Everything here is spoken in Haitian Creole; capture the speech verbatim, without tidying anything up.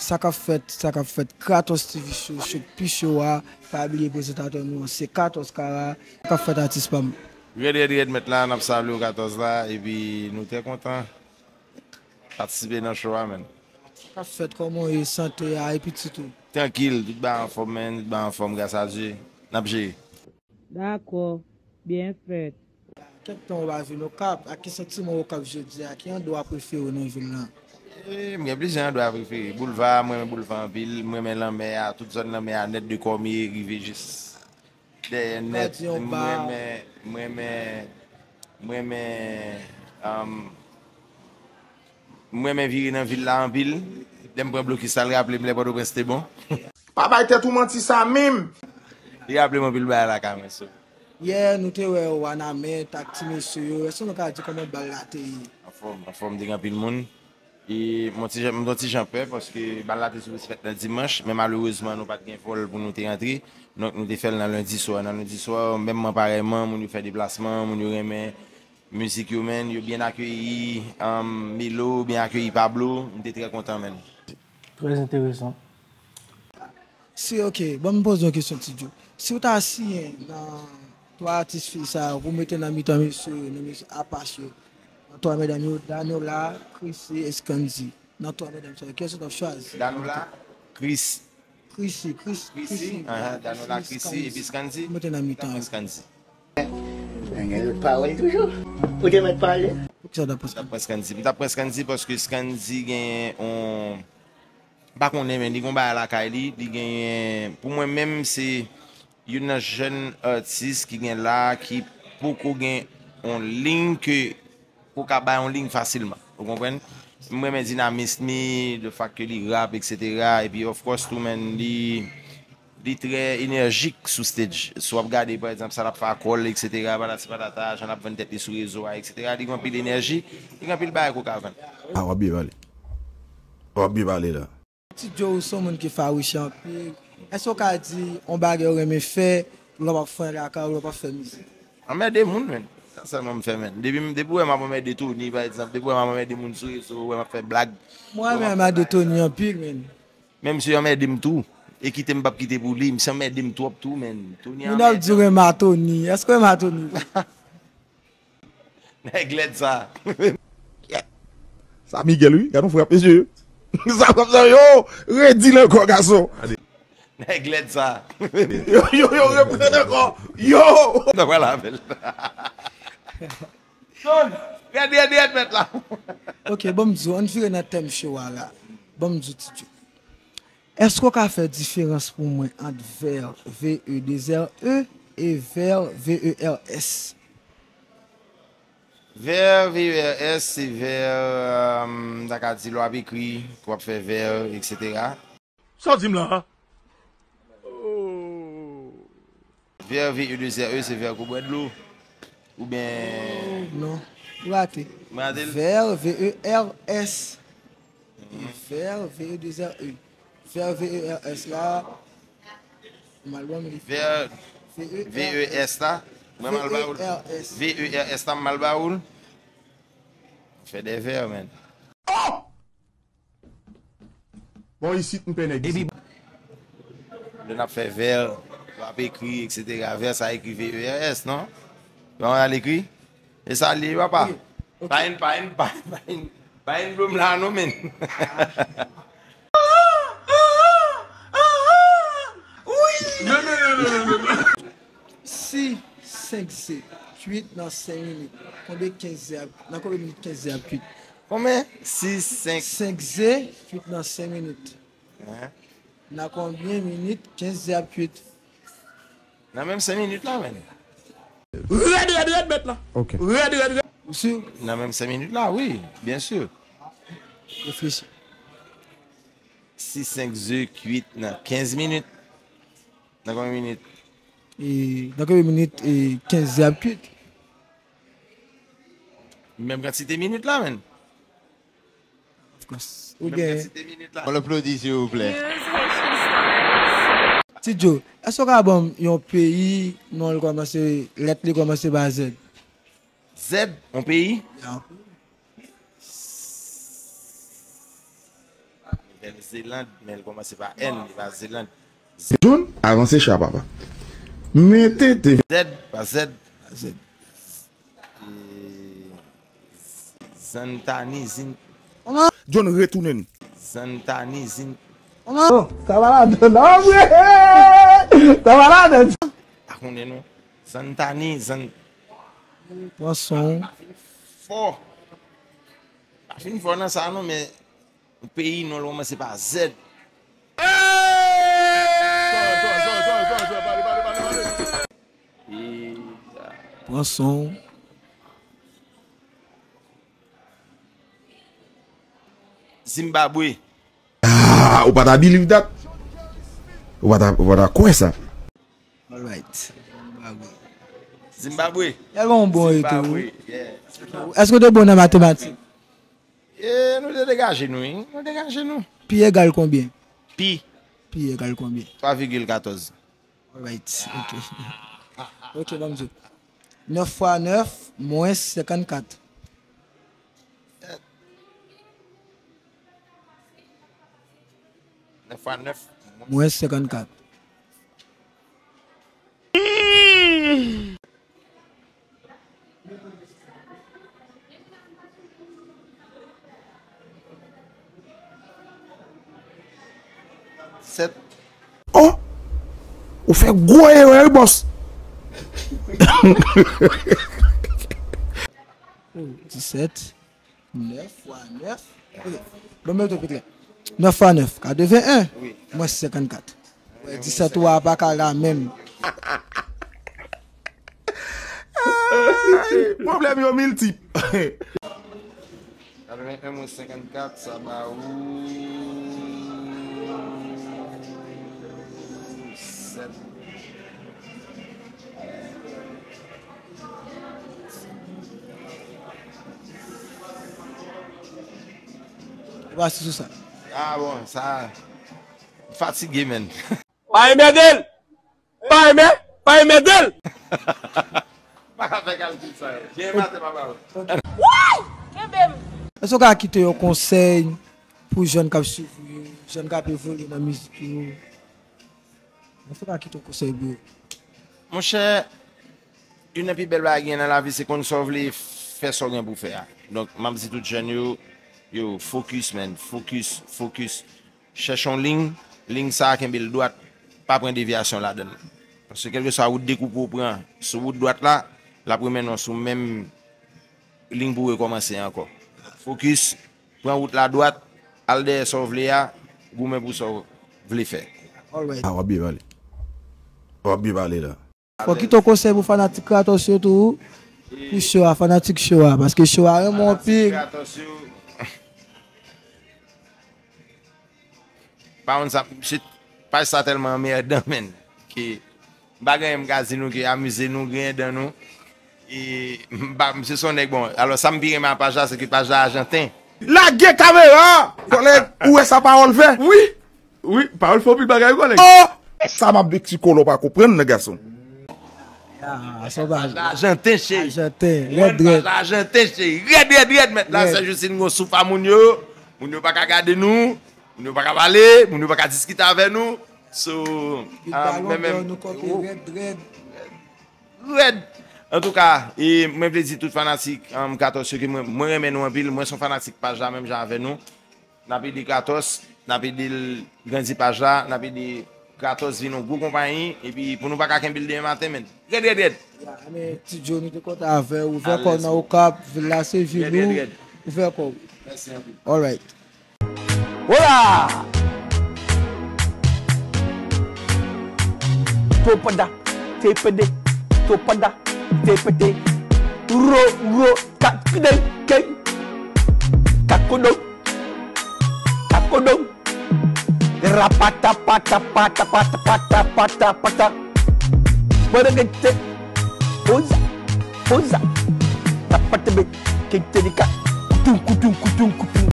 Sa k ap fèt, sa k ap fèt, Kratos T V Show, show k pi cho a, pa bliye prezantatè nou an, se Kratos Kara, sa k ap fèt atis pa m. Rèd, rèd, rèd, mèt la, n ap salye w Kratos la, epi nou trè kontan patisipe nan show a, menn. Sa k ap fèt, kòman w ye, sante a, epi pitit ou? Trankil, tout bagay anfòm, menn, tout bagay anfòm, gras a Dye, n ap jere. Dakò, byen fèt. Kèk tan ou pa vin Okap, ak ki santiman ou Okap jodi a? Ki andwa prefere w nan vil lan? E, m gen plizyè andwa prefere. Boulva, mwen renmen Boulva anpil, mwen renmen lanmè a, tout zòn lanmè a nèt de Kòmye rive jis dèyè nèt. M renmen, m renmen, m renmen, um, m renmen vire nan vil la anpil. Lè m pran blokis la, l raple m lè Pòtoprens te bon. Pa bay tèt ou manti sa menm. Li raple m anpil bagay lakay mwen, so. Yè, nou te wè Wanament ak ti mesye yo. Èske nou ka di kòman bal la te ye? Anfòm, anfòm, te gen anpil moun. E m t yon ti jan, m t yon ti jan pè paske bal la te sipoze fèt nan dimanch, men malerezman, nou pa t gen vòl pou nou te rantre. Donk, nou te fè l nan lendi swa. Nan lendi swa, menm mwen parèyman, moun yo fè deplasman, moun yo renmen mizik yo, menn, yo byen akeyi, um, Melo byen akeyi Pablo, m te trè kontan, menn. Trè enteresan. Si, ok, bon, m poze yon kesyon, Ti Djo. Si w ta siyen nan twa atis fi sa yo pou mete nan mitan mesye yo, nan mesye Apache yo, nan twa medam yo, Danola, Chrissy e Scandy, nan twa medam sa yo, kiyès ou t ap chwazi? Danola, Chris. Chrissy, Chris, Chrissy, Chrissy, ahan, Danola, Chrissy, epi Scandy. Mete nan mitan yo. Scandy. Nèg gen lòt pawòl toujou. Ou te mèt pale. Poukisa w t ap pran Scandy? M t ap pran Scandy, m t ap pran Scandy paske Scandy gen yon, m pa konnen, men li gen yon bagay lakay li, li genyen, pou mwen menm, se youn nan jèn atis ki gen la, ki poko gen yon liy ke ou ka bay yon liy fasilman. Ou konprann? M renmen dinamis li, le fact ke li rap, et cetera. Epi, of course, tou, menn, li, li trè enèjik sou stage. Si w ap gade, pa egzanp, sa l ap fè ak kò l, et cetera, patati patata, jan l ap vann tèt li sou rezo a, et cetera, li gen anpil enèji, li gen anpil bagay ke w ka vann. Ah, w ap byen pale. W ap byen pale la. Ti Djo, ou se yon moun ki fawouche anpil. Èske w ka di yon bagay ou renmen fè lè w p ap fè lakay ou, lè w p ap fè mizik? Anmède moun, menn. Sa sèlman m fè, menn. Depi, depi w wè m ap anmède Tony, pa egzanp, depi w wè m ap anmède moun sou rezo, w wè m ap fè blag. Mwen renmen anmède Tony anpil, menn. Men misye anmède m tou. E kite m p ap kite pou li. Misye anmède m twòp tou, menn. Tony anmèdan. Moun ap di w renmen Tony. Èske w renmen Tony? Nèg lèd sa. Sa Miguel, wi. Gad yon frap, mesye. Sa frap sa, yo! Redi l ankò, gason. Nèg lèd sa. Yo, yo, yo, reprann ankò. Yo! Nan pral avè l. Son, rèd, rèd, rèd, mèt la. Ok, ban m di w, ann vire nan tèm show a la. Ban m di w, Ti Djo. Èske w ka fè diferans pou mwen ant vè, V E deux R E, e vè, V E R S? Vè, V E R S, se vè, m ta ka di lè w ap ekri, ke w ap fè vè, et cetera. Sa w di m la a? Oh. Vè, V E deux R E, se vè ke w bwè dlo. Oubyen... Non, ou rate. M rate l? Vè, V E R S. Vè, V E deux R E. Vè, V E R S la. M al ban m li. Vè, V E R S la. Mwen m al ba ou l. V E R S. V E R S la, m al ba ou l. Fè de vè, menn. Oh! Bon, isit, m pè nèg isit. Lè n ap fè vè, lè w ap ekri, et cetera. Vè sa ekri V E R S, non? Bon, al ekri. E sa l ye, papa. Ok, ok. Pa yon, pa yon, pa, pa yon, pa yon blòm la, non, menn. Non, non, non, non, non, non. Si senk ze kuit nan senk minit, konbyen kenz ze ap, nan konbyen minit kenz ze ap kuit? Konbyen? Si senk... Senk ze kuit nan senk minit. Hein? Nan konbyen minit kenz ze ap kuit? Nan menm senk minit la, menn. Rèd, rèd, rèd, mèt la. Ok. Rèd, rèd, rèd. Ou si? Nan menm senk minit la, wi, byen si. Reflechi. Si senk ze kuit nan kenz minit. Nan konbyen minit? E, nan konbyen minit, e, kenz ze ap kuit? Menm kantite minit la, menn. Of course. Ou gen... Menm kantite minit la. On applaudit, s'il vous plaît. Ti Djo, èske w ka ban m yon peyi, non l kòmanse, lèt li kòmanse pa Z? Z, yon peyi? Ya. Zeland, men l kòmanse pa N, li pa Zeland. John, avanse cha, papa. Mete de. Z, pa Z. Z. E, Zantani, Zin. John, retounen. Zantani, Zin. Oh, sa va ladan, non, vre? Sa va ladan. Pa konnen, non. Zantani, Zan. Pran son. Pa fin fò. Pa fin fò nan sa, non, men yon peyi non l kòmanse pa Z. Pran son. Zimbabwe. Ah, ou pa ta believe that? Ou pa ta, ou pa ta kwè sa? Alright. Zimbabwe. Zimbabwe. Yal yon bon eto. Zimbabwe, yeah. Èske w te bon nan matematik? E, nou te degaje nou, wi. Nou degaje nou. Pi egal konbyen? Pi. Pi egal konbyen? Twa vigil katòz. Alright, ok. Ok, ban m di w. Nèf fwa nèf, mwens senkannkat. Nèf fwa nèf. Mwens senkannkat. Sèt. Oh! Ou fè gwo erè, wi, bòs. Disèt. Nèf fwa nèf. Ok. Bon, mete w pi klè. Nèf fwa nèf, katreven en. Wi. Mwens senkannkat. Wè, disèt ou a pa ka la menm. Pwoblèm yo miltip. Katreven en mwens senkannkat, sa ba ou sèt. Ou pa sou sa. Ah bon, sa fatige, menn. Pa enmède l! Pa enmè-, pa enmède l! Pa ka fè kalkil sa yo. Byen maten, papa. Woy! Kenbe m! Èske w ka kite yon konsèy pou jèn k ap swiv ou yo, jèn k ap evolye nan mizik yo? Èske w ka kite yon konsèy pou yo? Monchè, youn nan pi bèl bagay gen nan lavi, se konn sa w vle, fè sa w gen pou w fè a. Donk, m ap di tout jèn yo, yo, fokis, menn, fokis, fokis. Chèche yon liy, liy sa a kenbe l dwat, pa pran devyasyon ladan l. Paske kèlkeswa wout dekoupe w pran sou wout dwat la, l ap remennen w sou menm liy pou w rekòmanse ankò. Fokis, pran wout la dwat, al dèyè sa w vle a, goumen pou sa w vle fè. Alright. Ah, w ap byen pale. W ap byen pale la. Fò kite yon konsèy pou fanatik Kratos yo tou, pou show a, fanatik show a, paske show a renmen w anpil. Fanatik Kratos yo. Pa konn sa, se, paj sa tèlman anmèdan, menn, ke m pa gen anyen m ka di nou ke amize nou, griyen dan nou. E m pa, m se son nèg, bon, alò sa m pi renmen a paj la, se ke paj la ajanten. Lage kamera a! Kòlèg, ou wè sa pawòl fè? Wi! Wi, pawòl fè anpil bagay, wi, kòlèg. Oh! Sa m ap di ti kolo pa konprann nan gason. Ah, sa w pa... Paj la ajanten, cheri. Ajanten, rèd, rèd. Paj la ajanten, cheri. Rèd, rèd, rèd, mèt la, sè Justin gon souf a moun yo. Moun yo pa ka gade nou. Moun yo pa ka pale. Moun yo pa ka diskite avè nou. So, ah, men menm, nou kanpe rèd, rèd. Rèd. Antouka, e mwen vle di tout fanatik, um, Kratos yo ke mwen, mwen renmen nou anpil. Mwen se yon fanatik paj la menm jan avè nou. N ap ede Kratos, n ap ede l grandi paj la, n ap ede Kratos vin yon gwo konpayi, epi pou nou pa ka kenbe l demen maten, menn. Rèd, rèd, rèd. Ya, men Ti Joe, nou te kontan avè w. Ouvè kò w nan Okap, vil la se vil ou. Rèd, rèd, rèd. Ouvè kò w. Mèsi anpil. Alright. Hola! Topada, tepede, topada, tepede. Ro, ro, kakide, ke. Kakodo. Akodon. Rapata pata pata pata pata pata pata. Bwedegete. Oza. Oza. Rapatebe. Ketelika. Kutum kutum kutum kutum.